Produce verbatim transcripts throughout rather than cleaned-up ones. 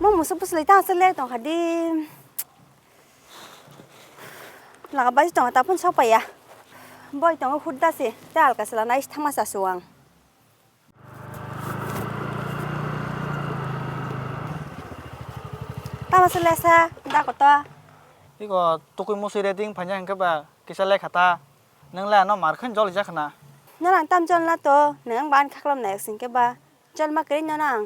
Mo musuk bwswlwi tang se le tongkha di. Laga bai tong ta phun sok paiya. Boi tongo hudda se. Te alka sela nai thangma sa suwang. Tama se lesa da koto. Iko tukui musui reting phanya hingke ba kisa lekha ta. Nang le ano mar khan joli jakha na. Nang tam jol na to. Nang ban khaklam na singke ba. Jol ma kri no nang.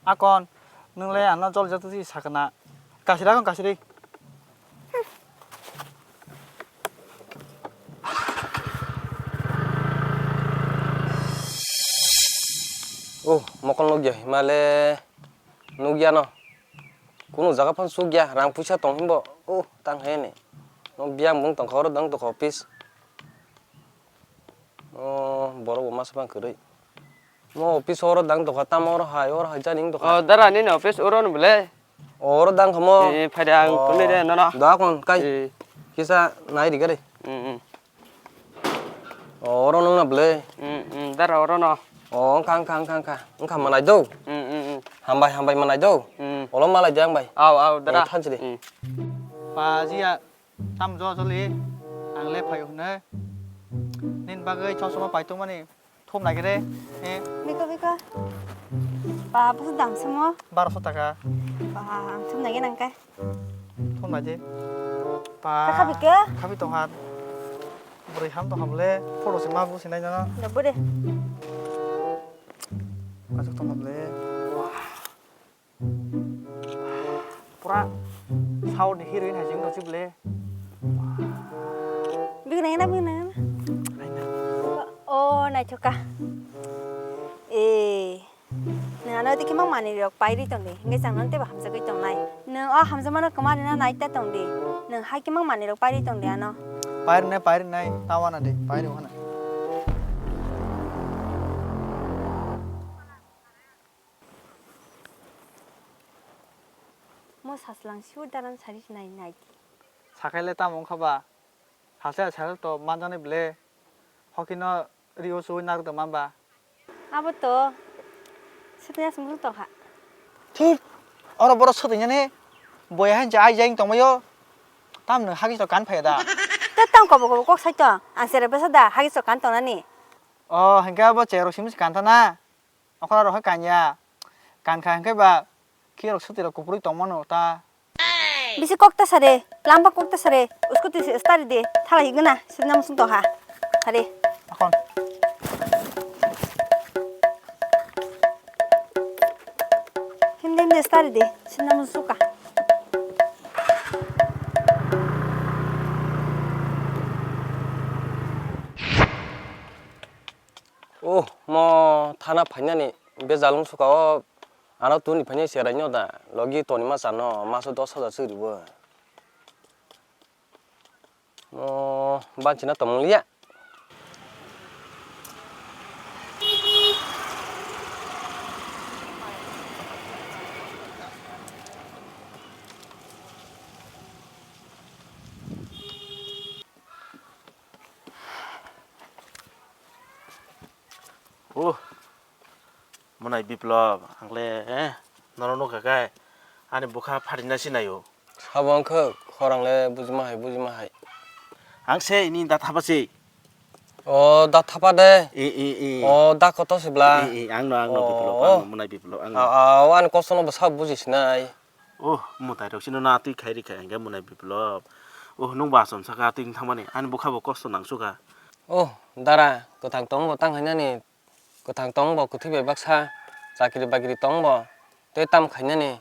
Akon, nang le ano jol jatu si sakna. Kasira kon kasiri. Oh, mokol nukya himale nukya no. Kunu jaga phan sukya, rang puisa tong himbo. Oh, tang he ni. No biyang bung tong kha oro dang tokha office. Oh, borok bo masa pang kwrwi. Mo office oro dang tokha, tamo oro hai, oro hai jani wng tokha. Oh, dara nini office oro no bwle? Oro dang kha mo. Eh, phai de ang. Oh. Tuni de nono. Da kon kai. Eh. Kisa nai ri gari. Mm, mm. Oh, oro nung na bwle? Mm, mm, dara oro no. Oh, wngkha, wngkha, wngkha, wngkha. Wngkha manai do. Mm, mm, mm. Hambai, hambai manai do. Mm. Olo malai de ang bai. Au, au, dara. Oh, thanchi de. Mm. Pa ji ya. Tam jo joli, ang le phai hwnwi. Nini bagwi chosma paitokmani thum nai khe re, eh? Biko, biko. Ba, bwswk dam samo? Barosho taka. Ba, ang thum nai khe nang khe. Thum nai di. Ba, kha biko? Khabi tongha. Bwrwi ham tongha bole, photo se ma bu sinai jana. Da bwrwi. Aswk tongha bole. Wah. Pura South ni heroine hai se wngtong se bwle. Bini nangna, bini nangna. O naithoka. E. Nang ano tiki mang manwi rok pairi tongdi. Hingke chang nang teibo hamjagwi tongnai. Nang o hamjakmano kwma rina naita tongdi. Nang hai khe mang manwi rok pairi tongdi ano. Pairi nai, pairi nai. Tawana de, pairi hana. Mo saslang siu daran sari nai nai. Sakai le tamo wngkha ba? Salsa salsa to manjani ble. Hoki no rio suwi narwk tong man ba? Abo to. Sitya sumsung to kha. Thut. Oro boro sotwi nani. Boya han ja ai jeng tongmayo. Tam no hagi to kan phaya da. Te tang kobo kobo kok sai to. Ang sere besa da hagi to kan tongnani. O, hingke abo cherok simi se kan ta na. Okra rok hai kanya. Kankha hingke ba khirok suti rok kupuri tongmano ta. Bisi kok ta sare, lamba kok ta sare, scooty se start de, thala higna, sinna musung to ha. Hare. Akon. Himde himde start de, sinna musung ka. Oh, mo thana phainani bejal wng suka o, ano tuni phainai cherai no da, logi toni ma chano maso dos hajar se ribo. Mo banchina tongmung liya. Oh, mwnai Biplop, ang le, eh, nono nukha khe, ani bwkha pharina sinaio. Sabo wngkha, khorang le bujima hai, bujima hai. Ang se ini da thapa se. O, da thapa de. I, i, i. O, da koto se bla. I, i, ang no, ang no, o, Biplop, o, ang no, mwnai Biplop, ang no. A, a, o, ani kosto no bwsa bujisinai. Oh, mwtai rok sino na twi khai rikha hingke mwnai Biplop. Oh, nwng bo achomsa kha twi thangmani. Ani bwkha bo kosto nang sukha. Oh, dara, kwthang tong bo tang hainani. Kwthang tong bo kwthwi bai baksa. Chakri bakri tong bo tei tam khainani.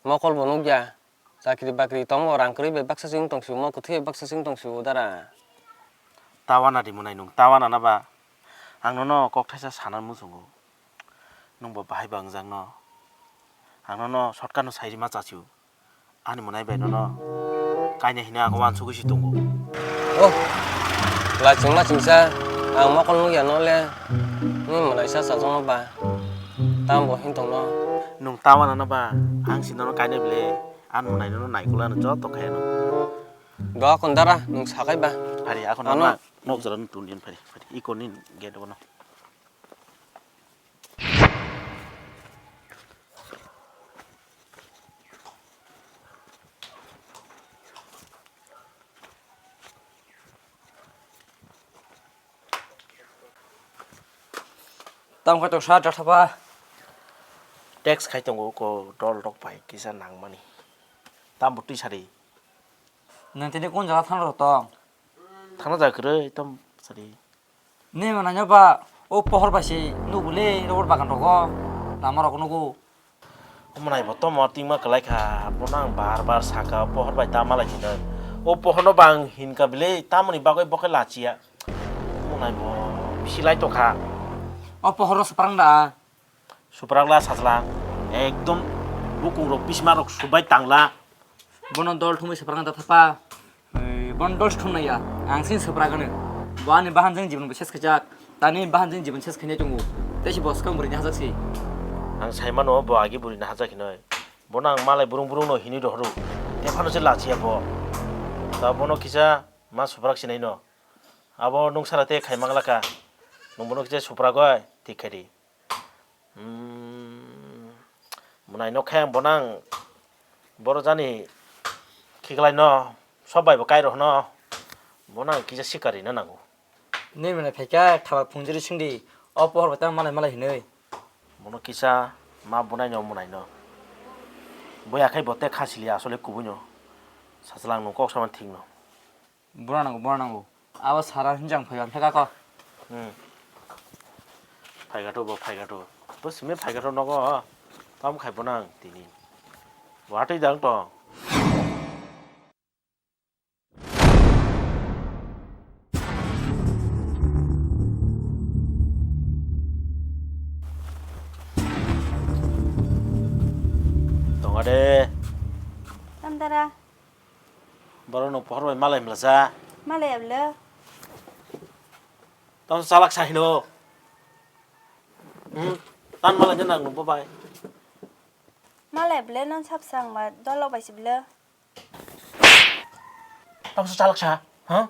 Mokol bo nukya. Chakri bakri tong bo rang kwrwi bai baksa se wng tong sio, mo kwthwi bai baksa se wng tong sio, dara. Tawana di mwnai nwng, tawana na ba? Ang nono kok thaisa sana muchungo. Nwng bo bahai ba wngjakno. Ang nono shortcut no sai rima chachio. Ani mwnai bai nono kainwi hino ang uansugwi se tongo. Oh, lachingma chingsa, ang mokol nukya no le, nini mwnaisa chajakno ba, tamo bo hintongno. Nwng tawana no ba, ang se nono kainwi bwle, ani mwnai nono naikol ano joto khaiyano. Doa kondara, nwng sakai ba? Phari, ako ano. Nok jora no tun din phari, phari. Iko ni gate ono. Tamo khe tongsa, da thapa. Text khai tongo ko dol rok bai kisa nangmani. Tamo twi sari. Nwng tini kun jaga thang rw tong? Thangna jaga kwrwi tam sari. Nini mwnai no ba o pohor bai se nugo le rubber bagan rogo. Lama rok nugo. Omo nai bo tomo tingma kwlai kha, bono ang bar bar saka, o pohor bai ta malai hinwi. O pohor no ba ang hinkha bile, tamoni bagwi bo khe lachiya. Omo nai bo bisi lai tongkha. O pohor no swprango da. Swprakla sajla, ekdom bukung rok bisma rok subai tangla. Bono dol thumwi swprakna da thapa. Ei, bono dol thumnai ya. Ang sini swprakno. Bo ani bahan jeng jibon bo ses khaijak. Tani bahan jeng jibon ses khainai tongo. Tei si bo swkang bwrwini hajak si. Ang sai mano bo agi bwrwini hajak hinoi. Bono ang malai burung burung no hinwi rohoro. Tephano se lachiya bo. Ta bono kisa ma swprak sinai no. Abo nung sara te khai manglaka. Nung bono kisa swprak oi thik khai di. Hmm, mwnai nok khe ang bono ang boro jani khiklai no, sob bai bo kai rw hwno, bono ang kisa sikari na nango. Nini mwnai phaikha thabar phungjiri singdi, o pohor bai tang malai malai hinwi. Bono kisa ma bunai no mwnai no. Boya khai bo te khasili asole kubui no. Sajla ang nung kok sama thik no. Bura nango, bura nango. Abo sara hinjang phaiba, phai kako. Hmm. Phaigato bo, phaigato. Bo simi phaigato nogo. Tam khai bo nang tini. Watwi dang tong. Tonga de. Tam dara. Borok no pohor bai malai mlasa. Malai ablo. Tamo chalak sa hino. Hmm. Tan malai jana nang bo bai. Malai ble non sap sang ma dolok bai si ble. Tamo so chalak sa, ha?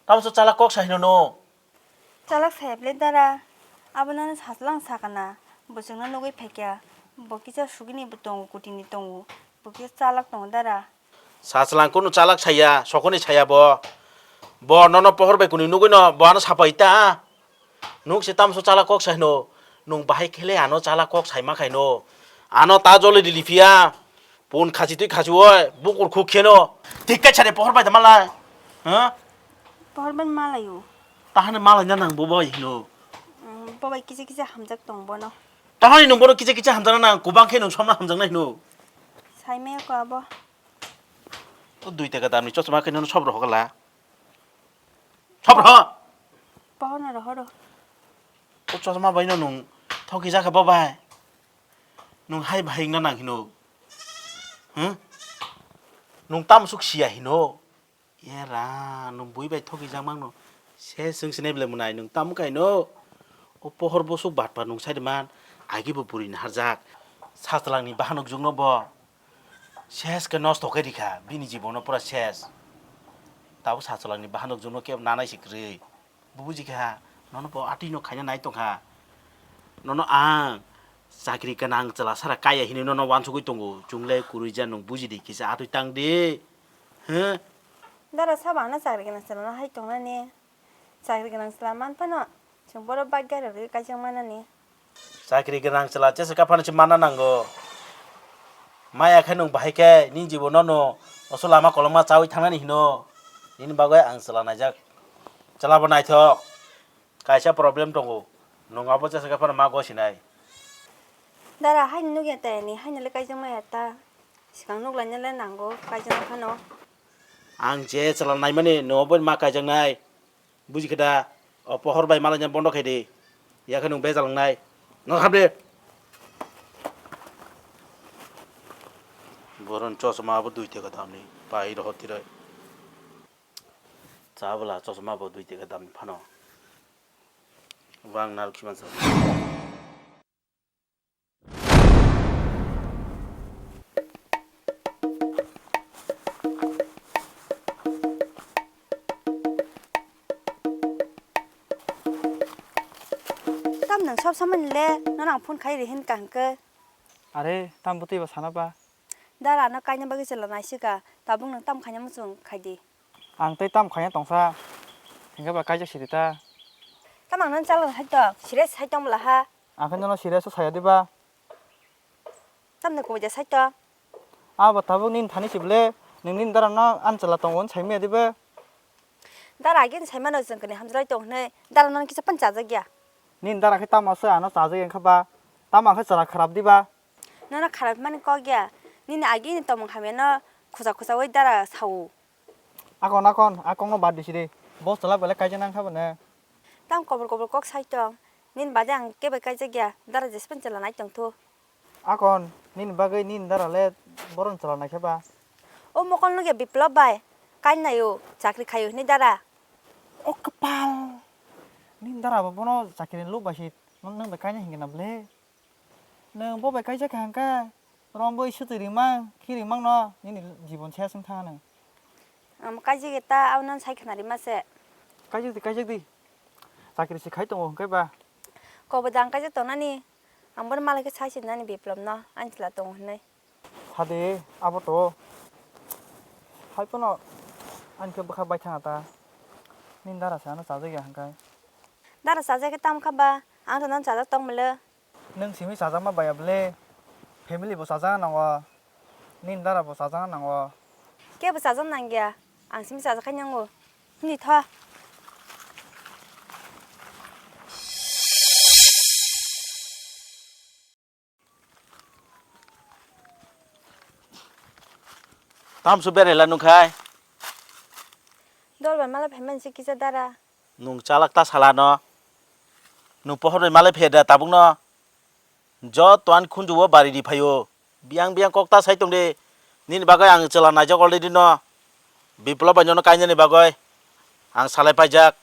Tamo so chalak kok sa hino no. Chalak saya ble dara, abo nang sajlang sakana, bo chwngno nugwi phaikya, bo kisa sugini bo tongo, kutini tongo, bo kisa chalak tongo dara. Sajlang kunu chalak saya, sokoni saya bo. Bo nono pohor bai kuni nugwi no, bo ano sapai ta. Nuk se tamso chalak kok sai no, nung bahai khele ano chalak kok sai ma khai no. Ano ta jole dili phiya, pun khachi twi khachi oi, bukur khuk kheno. Thik kai sare pohor bai da malai. Ha? Pohor ban malai o. Tahane malai na nang bo bai hino. Mm, bo bai kisa kisa hamjak tong bono. Tahani nung bono kisa kisa hamjak na nang, kubang khe nung somna hamjak nai hino. Sai me ko abo. O dui taka damni chosma khe nono sob rohor kala. Sob rohor. Pohor no rohoro. O chosma bai no nung thoki jakha bo bai. Nung hai bahai na nang hino. Huh? Nung tam suk sia hino. Era, nung bui bai thoki jak mang no. Se sung sinai bele munai nung tam kai no. O pohor bosuk bat bat nung sai man. Agi bo buri naharjak. Sajlang ni bahanok jung no bo. Ses khe nosto khe rikha, bini jibono pura ses. Tabuk sachalangni bahanok jwngo kebo nanai se kwrwi. Bo bujikha, nono bo atwino khaina nai tongkha. Nono ang chakri gwnang chwla sara kaya hinwi nono wansugwi tongo. Chwngle kwrwi ja nwng bujidi kisa atwi tangdi. He? Dara sabo ano chakri gwnang chwla no hai tongnani. Chakri gwnang chwla man phano chwng bohrok bike gari rwgwi kaijak manani. Chakri gwnang chwla jesa kha phano se manna nango. Maya khe nwng bahai khe nini jibono no oso lama kolokma chaui thangnani hino. Nini bagwi ang chwla naijak. Chwla bo naithok. Kaisa problem tongo. Nwng abo jesa kha phano ma gosinai. Dara haino nukya ta ani, haino le kaijak maya ta. Swkang nuklaina le nango, kaijak phano. Ang je chwla naimani, nwng abo ma kaijaknai. Buji khe da? O pohor bai malaina bondo khai di. Yakhe nwng bejal wngnai. Nang kham de. Boron chosma abo dui teka damni. Pai rohor tirai. Chabwla chosma bo dui teka damni phano. Bo ang narwk khiman sa. Tam nang sab samani le, nono ang phone khai ri hin kaham khe. Are, tam bwtwi ba sana ba? Dara no kaina bagwi chwla naisika, tabuk nwng tam khaina muchung khai di. Ang tei tam khaina tongsa, hingke ba kaijak siri ta. Tamo ang nang chala hai tong, serious hai tong bwla ha. Ang khe nono serious o saya diba? Tamni kubui ja sai tong. Abo tabuk nini thani si bwle, nwng nini dara no ani chwla tongo hwn sai maya diba? Dara agini sai mano chwng kwnwi hamjwlai tong hwnwi, dara no kisa phano chajak ya. Nini dara khe tamo se ano chajak ya wngkha ba? Tamo ang khe chwla kharap diba? Nono kharap mani kok ya, nini agini tongmung hamya no khusa khusa wi dara sao. Akon, akon, a kokno bad di sidi. Bo chwla belai kaijak nang kha bwne. Tamo kobor kobor kok sai tong. Nini bade ang kebo kaijak ya. Dara jespan chwla nai tong thu. Akon, nini bagwi nini dara le boron chwla nai khe ba? O mokol nugya Biplop bai. Kainai o, chakri khai o hwnwi dara. O kwpal. Nini dara bo bono chakri ni luk bai si. Nang, nang bai kainai hingna ble. Nwng bo bai kaijak kha hwnkhe, romwi sutwi rimang, khi rimang no, nini jibon se aswng thang nw. Ang kaijak ta, abo nang sai khna rima se. Kaijak di, kaijak di. Chakri se khai tongo hwnkhe ba. Kobo da ang kaijak tongnani, ang bono malai khe sai sinani Biplop no, ani chwla tongo hwnwi. Sadi, abo to. Hai phano, ani khe bwkha bai thang ta. Nini dara se ano chajak ya hwnkhe. Dara chajak khe tamo kha ba, ang to nang chajak tong mile. Nwng simi chajakma baya bwle? Family bo chajak nango, nini dara bo chajak nango. Kebo chajak nangya, ang simi chajak khai nango. Hini tho. Tamsu berela nungkhai. Dol bai mala phaimani se kisa dara. Nung chalak ta sala no. Nung pohor bai malai phe da tabuk no. Joto ani khunju o bari ri phaio. Biyang biyang kok ta sai tong di. Nini bagwi ang chwla naijak already no. Biplop bai nono kainani bagwi. Ang salai paijak.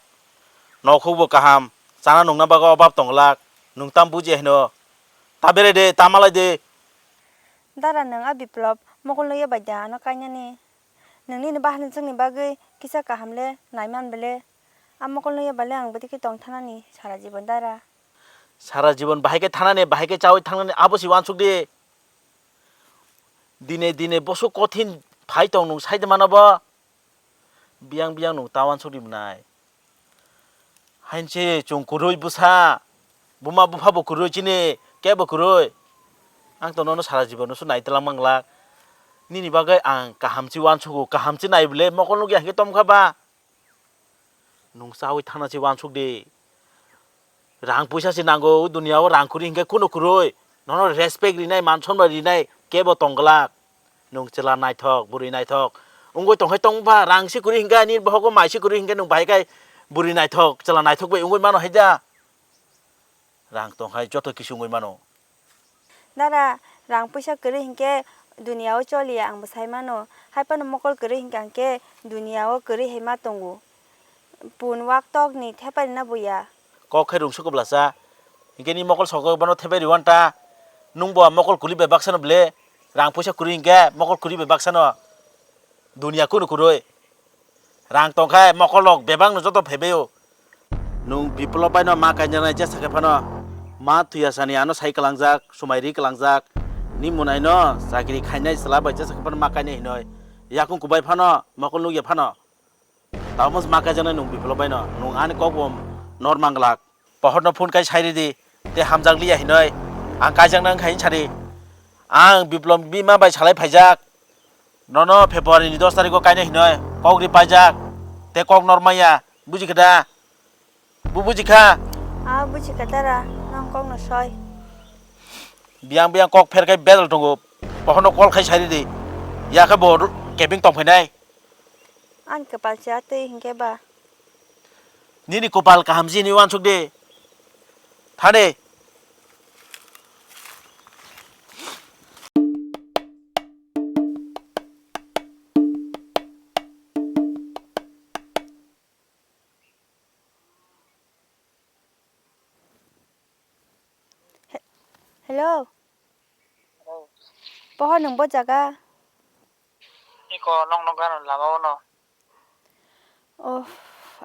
Nokhuk bo kaham. Chana nungna bagwi obab tong glak. Nung tam buji hino. Ta berai de, ta malai de. Dara nwng a Biplop mokol nugya bai da ano kainani. Nwng nini bahan chwngni bagwi kisa kaham le nai man bele. A mokol nugya bale ang bwtwi khe tong thanani sara jibon dara. Sara jibon bahai khe thanani, bahai khe chaui thangnani abo se uansuk di. Dine dine bosok kothin phai tong nwng sai de mano bo. Biyang biyang nwng ta uansuk di mwnai. Hainse chwng kwrwi bwsa, buma bupha bo kwrwi chini, kebo kwrwi. Ang to nono sara jibon no se nai twlang manglak. Nini bagwi ang kaham se uansugo, kaham se nai bwle, mokol nugya hwnkhe tom kha ba. Nwng chaui thangna se uansuk di. Rang puisa se nango, o duniya o rang kwrwi hwnkhe kunu kwrwi. Nono respect rinai, man sonman rinai kebo tong glak. Nwng chwla naithok, bwrwi naithok wngwi tong hai tong ba, rang se kwrwi hwnkhe, ani bohogo mai se kwrwi hwnkhe nwng bahai khe bwrwi naithok, chwla naithok bai wngwi mano hai da. Rang tong hai joto kisu wngwi mano. Dara, rang puisa kwrwi hwnkhe duniya o choliya ang bo sai mano. Hai phano mokol kwrwi hwnkhe ang khe duniya o kwrwi hai ma tongo. Pun wak tok ni thepai rwna buya. Kok khe rung suku blasa. Hinkhe ni mokol sokjak bono thepai rwanta. Nung bo mokol kwrwi bai baksa no ble. Rang puisa kwrwi hinkhe mokol kwrwi bai baksa no. Duniya kunu kwrwi. Rang tong khe mokol rok bebak no joto phaibai o. Nung Biplop bai no ma kainai jesa khe phano. Ma thuya sani ano sai kwlangjak, swmai ri kwlangjak. Ni munai no chakri khainai chwla bai jesa khe phano ma kainai hinoi. Yakung kubai phano, mokol nukya phano. Tamo ma kaijaknai nwng Biplop bai no, nwng ani kok bo nor manglak. Pohor no phone kai sai ridi, te hamjak liya hinoi. Ang kaijaknai wngkha hin sadi. Ang Biplop bima bai salai phaijak. Nono February ni dos tarikh o kainai hinoi. Kok ri paijak. Te kok nor maya. Buji khe da? Bu buji kha? A buji kha dara, nang kok no soi. Biyang biyang kok pher kai bedal tongo. Pohor no call khai sai ridi. Ya khe bo kebeng tong phainai. Ani kwpal se atwi hinkhe ba. Nini kwpal kaham se hinwi uansuk di. Thani. He-, hello. Hello. Pohor nwng bo jaga? Iko nokno gana lama o no. Oh,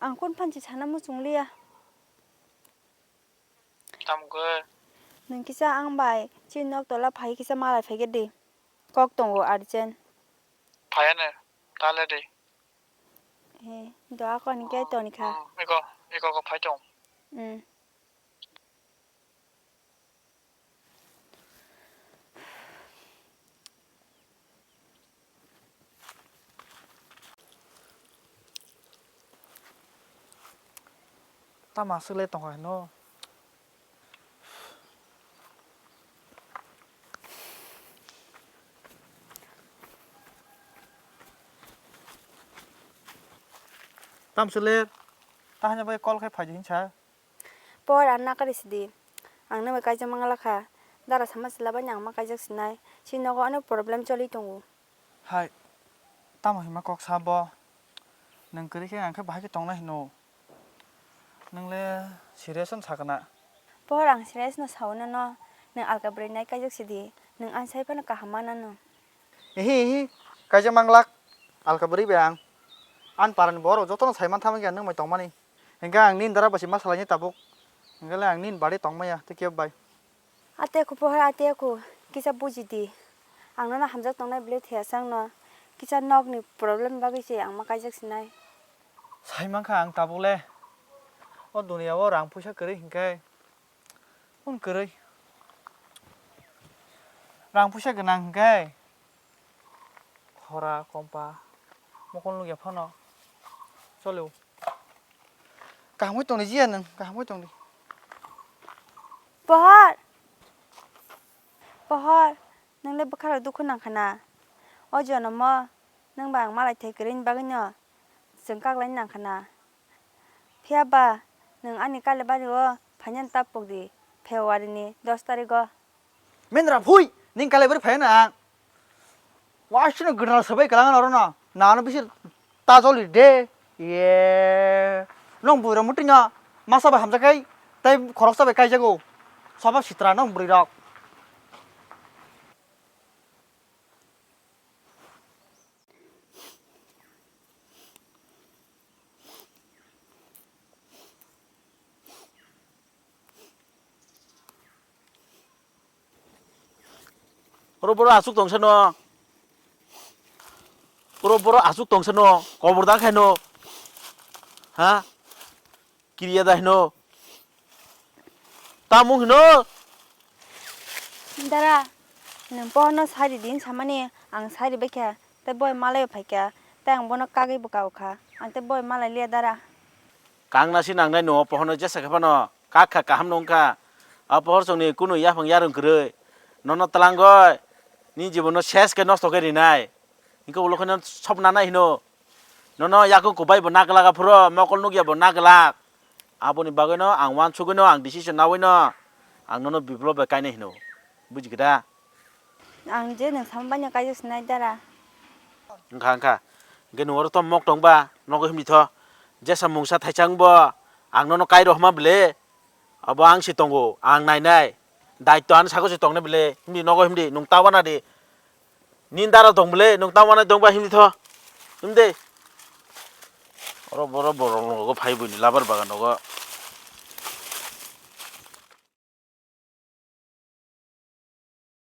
ang kun phanchi sana muchung liya. Tamo khe? Nwng kisa ang bai chini nok tola phai kisa malai phaikhe di. Kok tongo urgent. Phaiya ne, ta le di. Eh, doa koni khe toni kha. Hmm, iko, iko ko phai tong. Hmm. Tamo aswk le tongkha hino. Tamo aswk le, ta hwnwi bai call khai phai di hinsa. Por ang nakari sidi. Ang nang bai kaijak mangala kha. Dara sama sila bai ang ma kaijak sinai. Si nogo onek problem choli tongo. Hai, tamo hima kok sa bo? Nwng kwrwi khe ang khe bahai khe tongna hino. Nwng le serious wng sakna? Por ang serious no sao nono. Nwng alka bwrwi nai kaijak sidi. Nwng ang sai phano kaham manano. Ehe, ehe, kaijak manglak. Alka bwrwi bai ang. Ang parani borok jotono sai mantha manya nwng bai tongmani. Hingke ang nini dara bai se ma salaini tabuk. Hingke le ang nini bari tongmaya, tei kebo bai. Ate ku pohor ate ku, kisa buji di. Ang nono hamjak tongnai bwle thaya chang no. Kisa nokni problem bagwi se ang ma kaijak sinai. Sai mankha ang tabuk le. O duniya o rang puisa kwrwi hingke. Hwn kwrwi. Rang puisa gwnang hwnkhe khora, kompa, mokol nukya phano choli o. Kaham oi tongdi jiya nwng, kaham oi tongdi. Pohor! Pohor, nwng le bwkharo dukhu nang khana? O jonomo nwng ba ang malai thai kwrwini bagwino chwng kaklaini nang khana. Phiya ba nwng ani Kailaibari o phainani ta pokdi February ni dos tarik o. Mendra phui, nini Kailaibari phaina ang. Wasino gwnal sabai kwlangno orono. Nano bisi ta joli de. Ye. Nong buira mutino masa bai hamjakai tei khoroksa bai kaijago. Sobo sitra nong bwrwi rok. Oro boro aswk tong sano. Oro boro aswk tong sano. Kobor da khaino. Ha? Kiriya da hino. Tamo hino. Dara, nwng pohorno sari din samani ang sari baikha, tei boi malai phaikha, tei ang bono kagwi bwkha bwkha, ang tei boi malai liya dara. Kang nasi nangnai no pohorno jesa khe phano kak kha kaham no wngkha. A pohor chwngni kunu yaphang yarwng kwrwi. Nono twlangwi ni jibono ses khe nosto khe rinai. Hingke ulo khe no sob nanai hino. Nono yakung kubai bo naglak aphuru, mokol nukya bo naglak. Aboni bagwino ang uansugwino ang decision nawi no ang nono biplop bai kainai hino. Buji khe da? Ang je nwng sama banya kaijak sinai dara. Wngkha, wngkha. Hingke nwng oro to mok tongba, nogo himdi tho. Jesa mungsa thaisa wngbo, ang nono kai rohma bwle. Abo ang se tongo, ang nainai. Daitto ani saka se tongnai bwle, himdi nogo himdi, nwng ta wana di. Nini dara tong bwle, nwng ta wana tongba himdi tho. Himdi. Oro boro borok nogo phai buini labar bagan nogo.